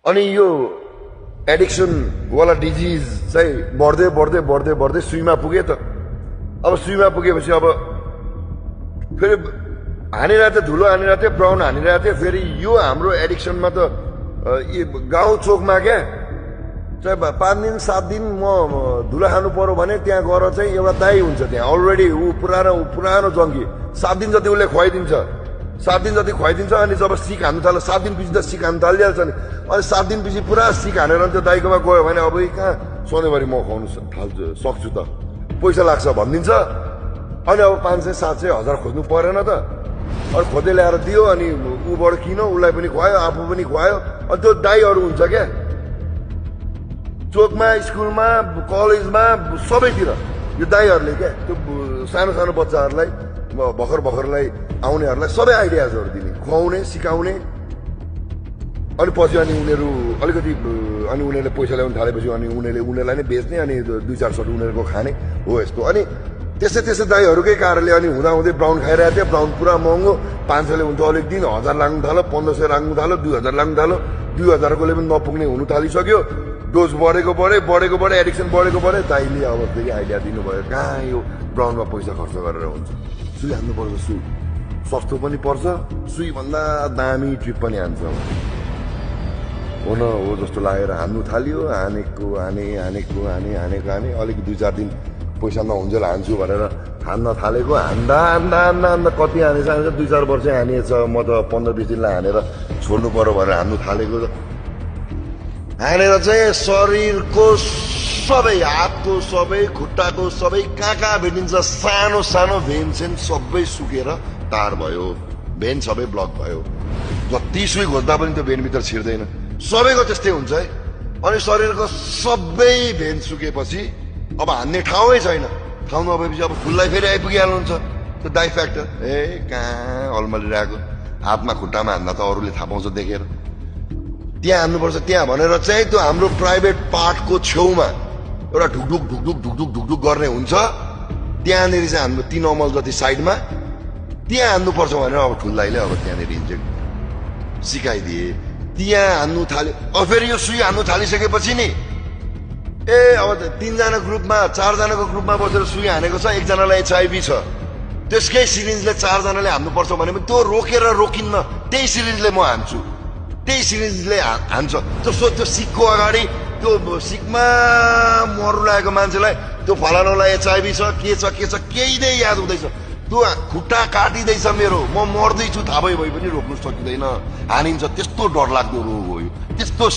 अनि यो एडिक्सन वाला डिजिज चाहिँ बढ्दै बढ्दै बढ्दै बढ्दै सुईमा पुगे त। अब सुईमा पुगेपछि अब फेरि हानिरहेको थियो, धुलो हानिरहेको थियो, ब्राउन हानिरहेको थियो। फेरि यो हाम्रो एडिक्सनमा त गाउँ चोकमा क्या चाहिँ 5 दिन 7 दिन म धुलो खानु पर्यो भने त्यहाँ गएर चाहिँ एउटा दाई हुन्छ त्यहाँ अलरेडी, ऊ पुरानो जङ्गी। 7 दिन जति उसले खुवाइदिन्छ, 7 दिन जति खुवाइदिन्छ। अनि जब सिक हान्नु थाल्यो 7 दिन पछि त सिक हान्नु थालिहाल्छ नि। अनि 7 दिन पछि पुरा सिक हानेर त्यो दाइकोमा गयो भने अब कहाँ सधैँभरि म खुवाउनु सक्छु त, पैसा लाग्छ भनिदिन्छ। अनि अब 500 700 1000 खोज्नु परेन त। अनि खोज्दै ल्याएर दियो, अनि ऊबाट किन उसलाई पनि खुवायो, आफू पनि खुवायो। अनि त्यो दाइहरू हुन्छ क्या चोकमा, स्कुलमा, कलेजमा, सबैतिर यो दाइहरूले क्या त्यो सानो सानो बच्चाहरूलाई, भर्खरलाई आउनेहरूलाई सबै आइडियाजहरू दिने, खुवाउने, सिकाउने। अनि पछि अनि उनीहरू अलिकति अनि उनीहरूले पैसा ल्याउनु थालेपछि अनि उनीहरूलाई नै बेच्ने, अनि 2-4 सट उनीहरूको खाने हो यस्तो। अनि त्यस्तै दाइहरूकै कारणले अनि हुँदाहुँदै ब्राउन खाइरहेको थियो। ब्राउन पुरा महँगो, 500ले हुन्थ्यो अलिक दिन, 1000 लाग्नु थाल्यो, 1500 लाग्नु थाल्यो, 2000 लाग्नु थाल्यो। 2000कोले पनि नपुग्ने हुनु थालिसक्यो। डोज बढेको बढे, एडिक्सन बढेको बढे। दाइले अब फेरि आइडिया दिनुभयो, कहाँ यो ब्राउनमा पैसा खर्च गरेर हुन्छ, सुई हान्नुपर्छ। सुई सस्तो पनि पर्छ, सुईभन्दा दामी ट्रिप पनि हान्छ हो न हो जस्तो लागेर हान्नु थाल्यो। हानेको अलिक 2-4 दिन पैसा नहुन्जेल हान्छु भनेर हान्न थालेको। हान्दा कति हानेछ 2-4 वर्ष हानिएछ। म त 15-20 दिनलाई हानेर छोड्नु पर्यो भनेर हान्नु थालेको। हानेर चाहिँ शरीरको सबै, हातको सबै, खुट्टाको सबै, कहाँ भेटिन्छ सानो सानो भेन सेन सबै सुकेर तार भयो, भेन सबै ब्लक भयो। जति सुई खोज्दा पनि त्यो भेनभित्र छिर्दैन। सबैको त्यस्तै हुन्छ है। अनि शरीरको सबै भेन सुकेपछि अब हान्ने ठाउँै छैन। ठाउँ नभएपछि अब फुललाई फेरि आइपुगिहाल्नुहुन्छ त्यो दाइ फ्याक्टर। कहाँ अलमलिरहेको, हातमा खुट्टामा हान्दा त अरूले थाहा पाउँछ देखेर। त्यहाँ हान्नुपर्छ त्यहाँ भनेर चाहिँ त्यो हाम्रो प्राइभेट पार्टको छेउमा एउटा ढुकढुक गर्ने हुन्छ। त्यहाँनिर चाहिँ हाम्रो 3 अमल जति साइडमा त्यहाँ हान्नुपर्छ भनेर अब ठुल्दाइले अब त्यहाँनिर इन्जेक्ट सिकाइदिए। त्यहाँ हान्नु थाल्यो। अब फेरि यो सुई हान्नु थालिसकेपछि नि अब 3 जना ग्रुपमा 4 जनाको ग्रुपमा बसेर सुई हानेको छ, 1 जनालाई HIV छ। त्यसकै सिरिन्जले 4 जनाले हान्नुपर्छ भने पनि त्यो रोकेर रोकिन्न, त्यही सिरिन्जले म हान्छु, त्यही सिरिन्जले हान्छ। त्यो सिकको अगाडि त्यो सिकमा मर्नु लागेको मान्छेलाई त्यो फलानालाई HIV छ, के छ केही नै याद हुँदैछ। त्यो खुट्टा काटिँदैछ मेरो, म मर्दैछु थाहा भइ पनि रोक्नु सकिँदैन, हानिन्छ। त्यस्तो डरलाग्दो रोग हो यो, त्यस्तो